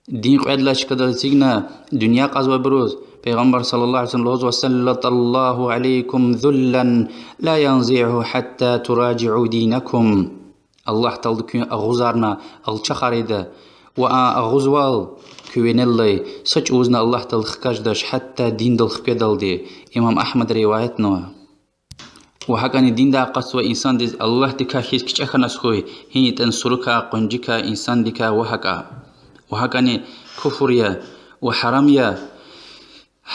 Дин кьвед лагьай чкадал эцигна дуьнья кьазвайбуруз Пайгъамбар صلى الله عليه وسلم лугьузва: سلط الله عليكم ذلا لا ينزعه حتى تراجعوا دينكم. Аллагь Таалади куьн агъузарна алчахар ийида, ва а агъузвал куь винел алай са чӀавузни Аллагь Таалади хкаждач, гьатта диндал хкведалди. Имам Агьмада риваятнава. Ва гьакӀани диндай акъатзава инсандиз Аллагьдикай хьиз кичӀе хьаназ хьуй, гьинитӀани сурукай, къунжикай, инсандикай ва гьакӀа. Ва гьакӀани куфр я ва гьарам я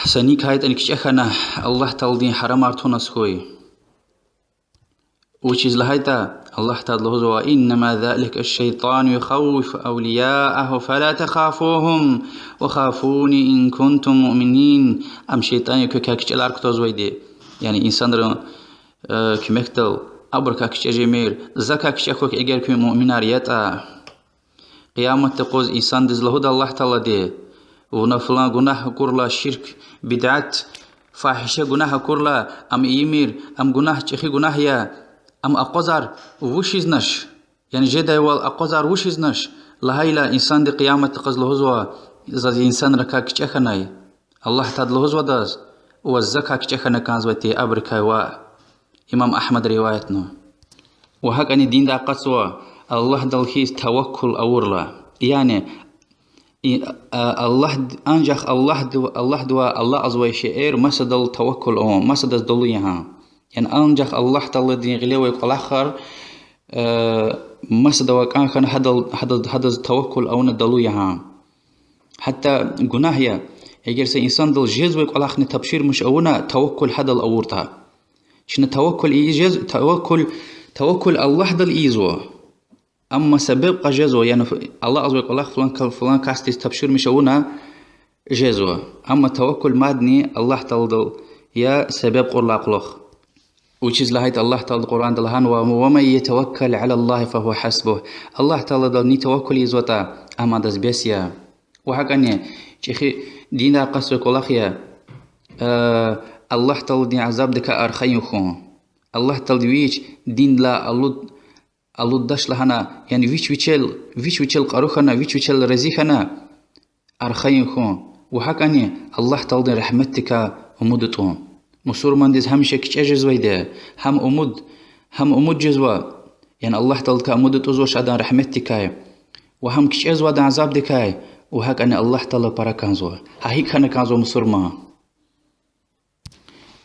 са никайтӀани кичӀе хьана, Аллагь Тааладин гьарамар туназ хьуй. Вучиз лагьайтӀа Аллагь Таалади лугьузва: إنما ذلك الشيطان يخوف أولياءه فلا تخافوهم وخافون إن كنتم مؤمنين. Ам шейтӀан я квекай кичӀелар кутазвайди. Яни инсанрин, э, куьмекдал абурукай кичӀе жемир, закай кичӀе хьухь, эгер куьн муъминар ятӀа. Къияматдин юкъуз инсандиз лугьуда Аллагь Таалади: вуна флан гунагь акурла, ширк, бидгӀат, фагьиша гунагь акурла, ам ийимир, ам гунагь, чӀехи гунагь я, ам акъвазар вучизнач, яни жедайвал акъвазар вучизнач лагьайла, инсанди къияматдин юкъуз лугьузва: заз инсанрикай кичӀе хьанай. Аллагь Таалади лугьузва адаз: ваз закай кичӀе хьана кӀанзавай тир абурукай ваъ. Имам Агьмада риваятнава. Ва гьакӀани диндай акъатзава Аллагьдал хьиз таваккул авурла. Яни, и, а, Аллагь, анжах Аллагьдив-, Аллагьдивай алакьзавай шейэр масадал таваккул авун, масадаз далу я гьа. Яни анжах Аллагь Тааладин гъиле авай кӀвалахар, э, масадавай кӀан хьана гьадал, гьадаз, гьадаз таваккул авуна далу я гьа. Гьатта гунагь я, эгер са инсандал жезвай кӀвалахни тапшурмиш авуна, таваккул гьадал авуртӀа. Чна таваккул ийиз жез-, таваккул, таваккул Аллагьдал ийизва. Амма себеб кьаз жезва, яни алакьзавай кӀвалах флан ка-, флан касдиз тапшурмиш авуна, жезва. Амма таваккул мадни Аллагь Тааладал я себеб кьурдалай кьулухъ. Вучиз лагьайтӀа Аллагь Таалади Къуръанда лагьанва: ومن يتوكل على الله فهو حسبه. Аллагь Тааладал ни таваккул ийизватӀа, ам адаз бес я. Ва гьакӀани чӀехи диндай акъатзавай кӀвалах я, э, Аллагь Тааладин азабдикай архайин хьун. Аллагь Таалади вич диндилай алуд-, алуддач лагьана, яни вич вичел, вич вичел кьару хьана, вич вичел рази хьана, архайин хьун ва гьакӀани Аллагь Тааладин рагьметдикай умуд атӀун. Мусурмандиз гьамиша кичӀе жезвайди я, гьам умуд, гьам умуд жезва, яни Аллагь Тааладикай умуд атӀузва, адан рагьметдикай, ва гьам кичӀезва адан азабдикай, ва гьакӀани Аллагь Таала пара кӀанзава. Гьа гьикӀ хьана кӀанзава мусурман?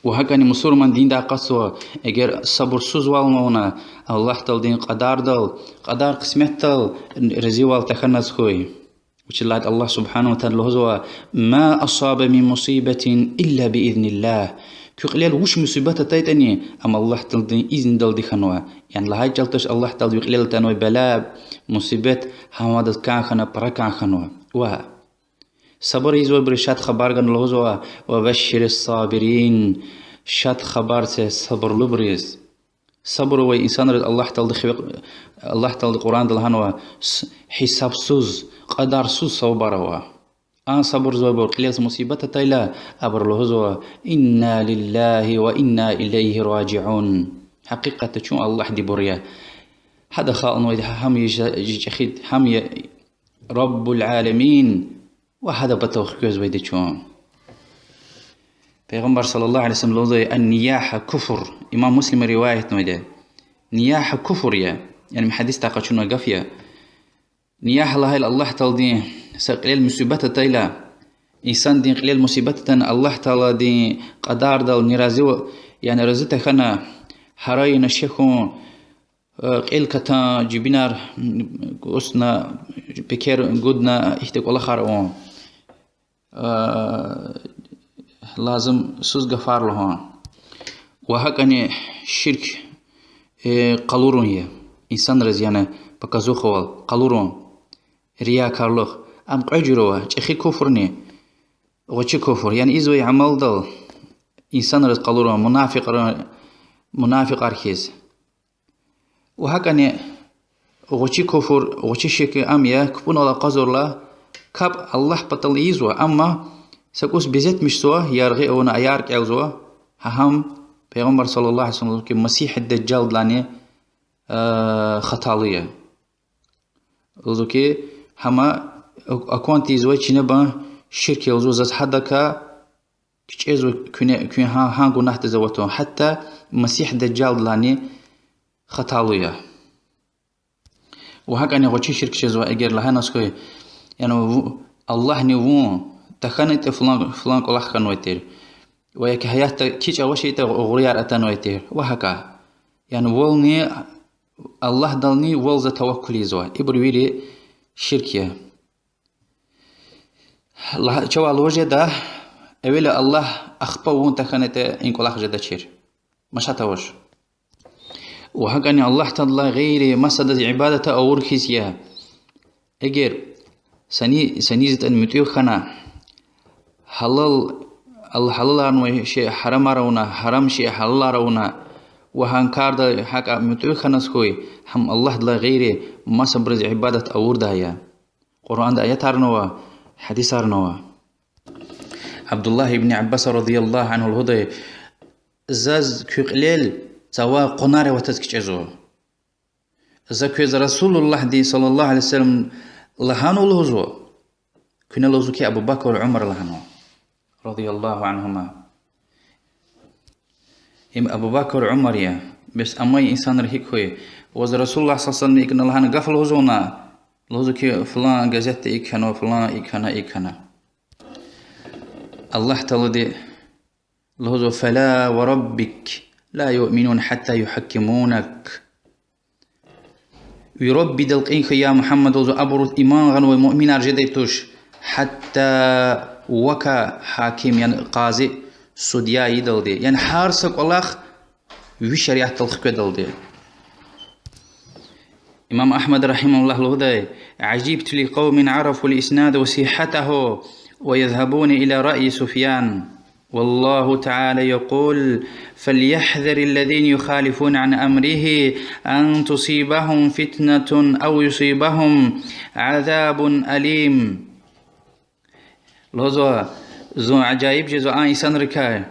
Ва гьакӀани мусурман диндай акъатзава, эгер сабурсузвал авуна, Аллагь Тааладин кьадардал, кьадар-къисметдал разивал тахьаназ хьуй. Вучиз лагьайтӀа Аллагь سبحانه وتعالى лугьузва: ما أصاب من مصيبة إلا بإذن الله. Куь кьилел вуч мусибат атайтӀани, ам Аллагь Тааладин изндалди хьанва. Яни лагьай чӀал туш, Аллагь Таалади ви кьилел атанвай бала, мусибат гьам адаз кӀан хьана, пара кӀан хьанва. Ва сабур ийизвайбуруз шад хабар гана лугьузва: وبشر الصابرين. Шад хабар це сабурлубуруз. Сабур авай инсанриз Аллагь Таалади хиве-, Аллагь Таалади Къуръанда лагьанва: с-, гьисабсуз, кьадарсуз савабар ава. А сабурзавайбур кьилел са мусибат атайла, абуру лугьузва: إنا لله وإنا إليه راجعون. Гьакъикъатда чун Аллагьдинбур я. Гьада халкьнавайди гьа-, гьам я жа-, жи чӀехид, гьам я رب العالمين, ва гьадан патав хквезвайди чун. Пайгъамбар صلى الله عليه وسلم лугьузва: النياحة كفر. Имам Муслима риваятнавайди. Нияхьа куфр я. Яни гьадисдай къачунвай гаф я. Нияхьа лагьайла Аллагь Тааладин са кьилел мусибат атайла, инсандин кьилел мусибат атана Аллагь Тааладин кьадардал нерази, яни рази тахьана, гьарайна, шехьун, э, кьил катана, жибинар, м, кӀусна, пекер гудна, ихьтин кӀвалахар авун, э, лазимсуз гафар лугьун. Ва гьакӀани ширк, э, къалурун я. Инсанриз, яни показухавал къалурун, риякарлух. Ам кьве жуьре ава: чӀехи куфрни, гъвечӀи куфр. Яни ийизвай амалдал инсанриз къалурун, мунафикьар-, мунафикьар хьиз. Ва гьакӀани гъвечӀи куфр, гъвечӀи ширк ам я, кпӀунал акъвазурла, капӀ Аллагь патал ийизва, амма са кӀус безетмишзава, яргъи авуна, аяр кӀелзава, гьа гьам Пайгъамбар صلى الله عليه وسلم лугьузва хьи, Масигьи Дажжалдилайни, э, хаталу я. Лугьузва хьи, гьам акван тийизвай чинебан ширк я лугьузва, заз гьадакай кичӀезва куьне, куьн гьа-, гьа гунагьдиз аватун, гьатта Масигьи Дажжалдилайни хаталу я. Ва гьакӀани гъвечӀи ширк жезва, эгер лагьаназ хьуй, яни ву-, Аллагьни вун тахьанайтӀа флан, флан кӀвалах хьанвай тир, ва я ки гьаятда кичӀ авачиртӀа гъуьряр атанвай тир, ва гьакӀа. Яни вални Аллагьдални вал за таваккул ийизва. Ибур вири ширк я. Лагь-, чавай лугьуз жеда, эвела Аллагь, ахпа вун тахьанайтӀа и кӀвалах жедачир. Машат авач. Ва гьакӀани Аллагь Тааладилай гъейри масадаз ибадат авур хьиз я. Эгер са ни-, са низитӀан муьтӀуьгъ хьана, гьалал, ал-, гьалаларнавай шей гьарамар авуна, гьарам шей гьалалар авуна, ва гьа карда гьакӀа муьтӀуьгъ хьаназ хьуй, гьам Аллагьдилай гъейри масабуруз ибадат авурдай я. Къуръанда аятарни ава, гьадисарни ава. Абдуллагь ибн Аббас رضي الله عنه лугьудай: заз куь кьилел цавай къванер аватаз кичӀезва. За квез Расулуллагьди صلى الله عليه وسلم лагьанва лугьузва. Куьне лугьузва хьи, Абу Бакр, Умар лагьанва, رضي الله عنهما. Им Абу Бакр, Умар я. Бес амай инсанри гьикӀ хьуй? Ваз Расулуллагь صلى الله عليه وسلم икӀ лагьана гаф лугьузвани? Лугьузва хьи, флан газетда икӀ хьанва, флан икӀ хьана, икӀ хьана. Аллагь Таалади лугьузва: فلا وربك لا يؤمنون حتى يحكمونك. Ви Раббидал кьин хьуй, я Мугьаммад, лугьузва, абуруз иман гъанвай муъминар жедай туш, Гьатта вакай гьаким, яни къази, судья ийидалди, яни гьар са кӀвалах ви шариатдал хкведалди. Имам Агьмад رحمه الله лугьудай: عجبت لقوم عرفوا الإسناد وصحته ويذهبون إلى رأي سفيان. والله تعالى يقول: فليحذر الذين يخالفون عن أمره أن تصيبهم فتنة أو يصيبهم عذاب أليم. Лугьузва, зун ажаиб жезва а инсанрикай,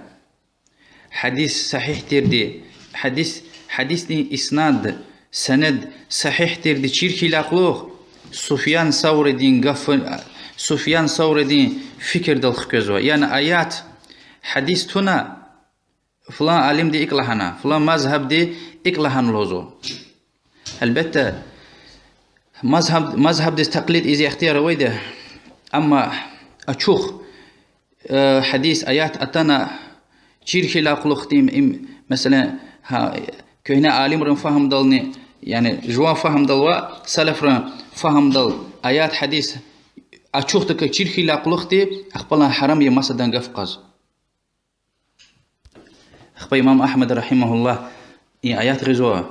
гьадис сагьигь тирди, гьадис, гьадисдин иснад, санад сагьигь тирди чир хьайила кьулухъ, Суфьян Савридин гаф, Суфьян Савридин фикирдал хквезва. Яни аят, гьадис туна, флан алимди икӀ лагьана, флан мазгьабди икӀ лагьана лугьузва. Гьелбетда, мазгьаб-, мазгьабдиз такълид ийиз ихтияр авайди я, амма ачух, э, гьадис, аят атана чир хьайила кьулухъди им, им, месела, гьа, куьгьне алимрин фагьмдални, яни жуван фагьмдал ва салафрин фагьмдал аят, гьадис ачухдаказ чир хьайила кьулухъди, ахпа лагьана гьарам я масадан гаф кьаз. Ахпа имам Агьмад رحمه الله и аят гъизва.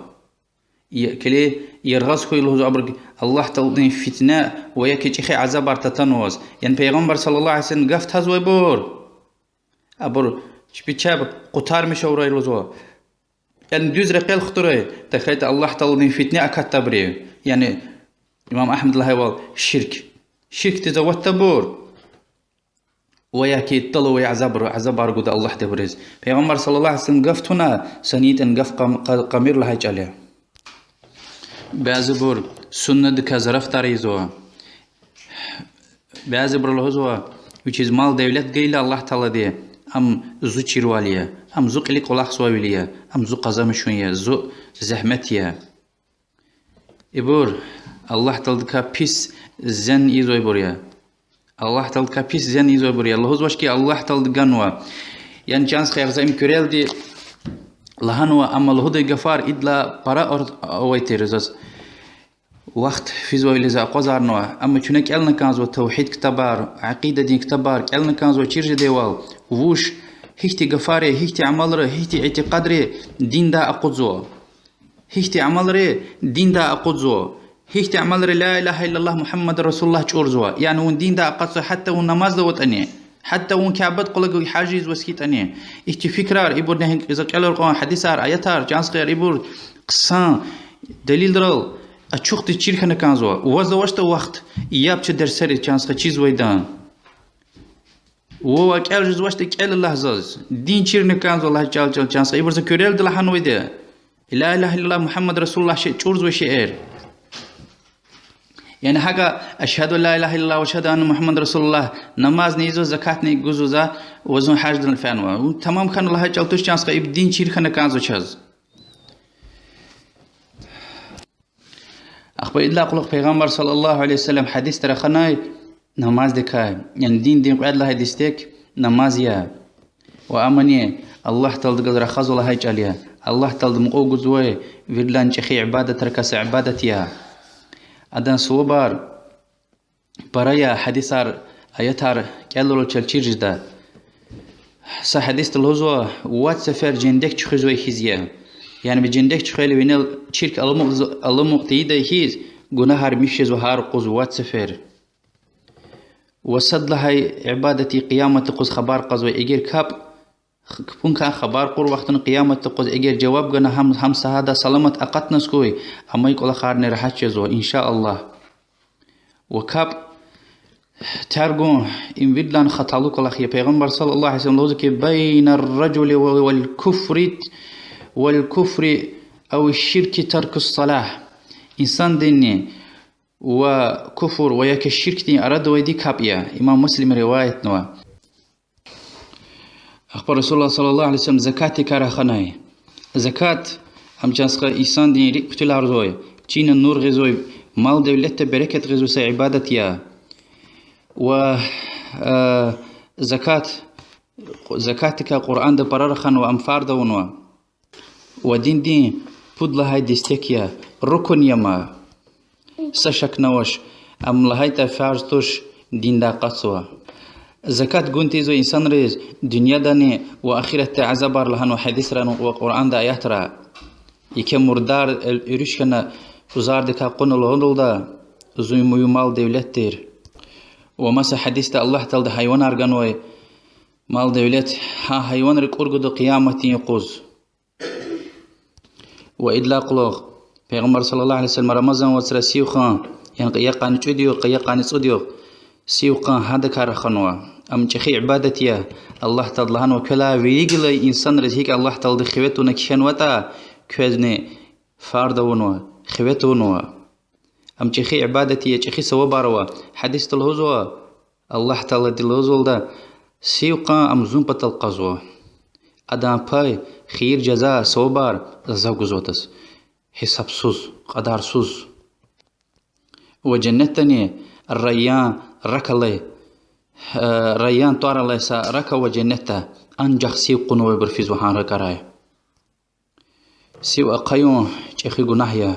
И килиг, яргъаз хьуй лугьузва абур Аллагь Тааладин фитне ва яки чӀехи азабар татанваз. Яни Пайгъамбар صلى الله عليه وسلم гаф тазвайбур, абур чпи чеб къутармишаврай лугьузва. Яни дуьз рекьел хтурай, тахьайтӀа Аллагь Тааладин фитне акатдайбуру. Яни имам Агьмад лагьайвал, ширк. Ширкдиз аватдайбур. Ва яки тӀал авай азабар, азабар гуда Аллагьди абуриз. Пайгъамбар صلى الله عليه وسلم гаф туна, са ни ятӀани гаф къам-, къа-, къамир лагьай чӀал я. Бязибур суннадикай зарафатар ийизва. Бязибуру лугьузва, вичиз мал-девлет гайила Аллагь Таалади, ам зу чирвал я, ам зу кьилик кӀвалахзавайвал я, ам зу къазанмишун я, зу зегьмет я. Ибур Аллагь Тааладикай пис зен ийизвайбур я. Аллагь Тааладикай пис зен ийизвайбур я. Лугьузвач хьи, Аллагь Таалади ганва. Яни чан стхаяр, за им куьрелди лагьанва, амма лугьудай гафар идалай пара ар-, авай тир заз. Вахт физвайвиляй за акъвазарнава, амма чуьне кӀелна кӀанзава тавгьид ктабар, акъидадин ктабар, кӀелна кӀанзава чир жедайвал, вуш, гьихьтин гафари, гьихьтин амалри, гьихьтин итикъадри диндай акъудзава. Гьихьтин амалри диндай акъудзава. Гьихьтин амалри لا إله إلا الله محمد رسول الله чӀурзава. Яни вун диндай акъатзава, гьатта вун намазда аватӀани, гьатта вун Кябедин кӀвале гьаж ийизваз хьайитӀани. Ихьтин фикирар, ибур негьи за кӀелай кьван гьадисар, аятар, чан стхаяр, ибур хъсан делилрал ачухдиз чир хьана кӀанзава. Ваз авачтӀа вахт, яб це дерсариз, чан стха, чизвайдан. Вавай кӀел жезвачтӀа кӀел лагь заз. Дин чирна кӀанзава лагьай чӀал, чӀал, чан стха. Ибур за куьрелди лагьанвайди я. لا إله إلا الله محمد رسول الله ши-, чӀурзавай шейэр. Яни гьакӀа أشهد أن لا إله إلا الله وأشهد أن محمدا رسول الله намазни ийизва, закатни гузва за, ва зун гьаждал фенва. Вун тамам хьана лагьай чӀал туш, чан стха, ибур дин чир хьана кӀанзава чаз. Ахпа идалай кьулухъ Пайгъамбар صلى الله عليه وسلم гьадисда раханай намаздикай, яни диндин кьвед лагьай дестек намаз я. Ва амни Аллагь Тааладихъ галаз рахазва лагьай чӀал я. Аллагь Таалади мукьув гузвай виридалай чӀехи ибадатрикай са ибадат я. Адан сувабар пара я, гьадисар, аятар кӀелайла чаз чир жеда. Са гьадисда лугьузва, вад сефер жендек чуьхуьзвай хьиз я. Яни ви жендек чуьхвейла винел чирк аламукь-, аламукь тийидай хьиз, гунагьар михьзава гьар юкъуз вад сефер. Ва сад лагьай ибадат я Къияматдин юкъуз хабар кьазвай, эгер капӀ, х-, кпӀуникай хабар кьур вахтунда Къияматдин юкъуз эгер жаваб гана гьам, гьам са гьада саламат акъатназ хьуй, амай кӀвалахарни регьят жезва, إن شاء الله. Ва капӀ тергун им виридалай хаталу кӀвалах я. Пайгъамбар صلى الله عليه وسلم лугьузва хьи, بين الرجل والكفر، والكفر أو الشرك ترك الصلاة. Инсандинни ва куфр ва яки ширкдин арада авайди капӀ я. Имам Муслима риваятнава. Ахпа رسول الله صلى الله عليه وسلم закатдикай раханай. Закат, ам, чан стха, инсандин рикӀ хъуьтуьларзавай, чина нур гъизвай, мал-девлетда берекат гъизвай са ибадат я. Ва, э, закат, закатдикай Къуръанда пара раханва, ам фарз авунва. Ва диндин пуд лагьай дестек я, рукун я ма. Са шакни авач, ам лагьайтӀа фарз туш, диндай акъатзава. Закат гун тийизвай инсанриз дуьньядани ва ахиратда азабар лагьанва гьадисра ва Къуръанда аятра. Еке мурдар уьруьш хьана пӀузардикай кьуна лугьудалда, зун, ви мал-девлет тир. Ва маса гьадисда Аллагь Таалади гьайванар ганвай, мал-девлет, гьа гьайванри кӀур гуда къияматдин юкъуз. Ва идалай кьулухъ Пайгъамбар صلى الله عليه وسلم Рамазан вацра сив хъун, яни къе-, я къанни цӀуд югъ, къе-, я къанни цӀуд югъ сив хъун гьадакай раханва. Ам чӀехи ибадат я. Аллагь Таалади лагьанва, квелай вири гилай инсанриз гьикӀ Аллагь Таалади хиве тавуна кхьенватӀа, квезни фарз авунва, хиве тавунва. Ам чӀехи ибадат я, чӀехи савабар ава. Гьадисда лугьузва, Аллагь Таалади лугьузвалда, сив хъун ам зун патал кьазва. Адан пай, хийир, жаза, савабар зав гузватӀа. Гьисабсуз, кьадарсуз. Ва женнетдани Райян рак алай, э, Райян тӀвар алай са рак ава женнетда, анжах сив кьунвайбур физва гьа ракӀарай. Сив ахъаюн чӀехи гунагь я.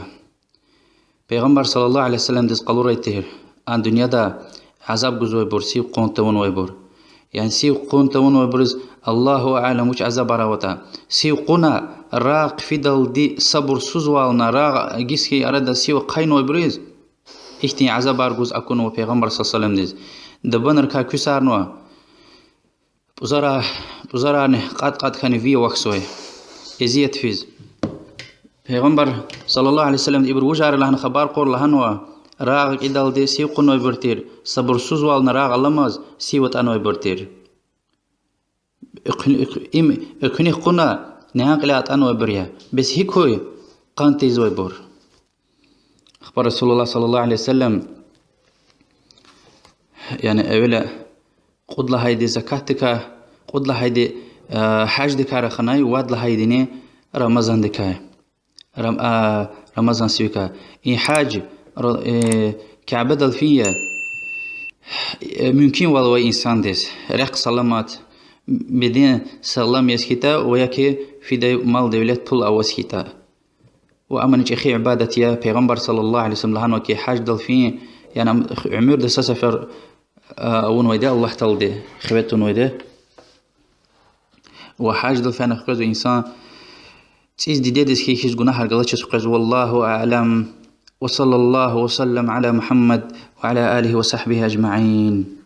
Пайгъамбар صلى الله عليه وسلمдиз къалурай тир, а дуьньяда азаб гузвайбур, сив кьун тавунвайбур. Яни сив кьун тавунвайбуруз, الله أعلم, вуч азабар аватӀа. Сив кьуна, рагъ хъфидалди сабурсузвална, рагъ гиз хьайи арада сив ахъайнавайбуруз ихьтин азабар гуз акунва Пайгъамбар صلى الله عليه وسلمдиз. Дабанрикай куьсарнава, пӀузара-, пӀузарарни кьатӀ-кьатӀ хьана вири авахьзавай. Эзият физ. Пайгъамбар صلى الله عليه وسلمди ибур вужар я лагьана хабар кьур, лагьанва, рагъ кьидалди сив кьунвайбур тир, сабурсузвална рагъ аламаз сив атӀанвайбур тир. Экуьн-, экуь-, им экуьнихъ кьуна, нянкьилай атӀанвайбур я. Бес гьикӀ хьуй къан тийизвайбур? Ахпа رسول الله صلى الله عليه وسلم, яни эвела кьуд лагьайди закатдикай, кьуд лагьайди, э, гьаждикай раханай, вад лагьайдини Рамазандикай. Рам-, а, Рамазан сивикай. И гьаж, ра-, э, Кябедал фин я, э, мумкинвал авай инсандиз, рехъ саламат, беден сагълам яз хьайитӀа ва яки фидай мал-девлет, пул аваз хьайитӀа. Ва амани чӀехи ибадат я, Пайгъамбар صلى الله عليه وسلم лагьанва хьи, гьаждал фин, яни ам уьмуьрда са сефер, а, авунвайди Аллагь Таалади, хиве тунвайди. Ва гьаждал фена хквезва инсан цӀийиз дидедиз хьайи хьиз гунагьар галачиз хквезва. والله أعلم. وصلى الله وسلم على محمد وعلى آله وصحبه أجمعين.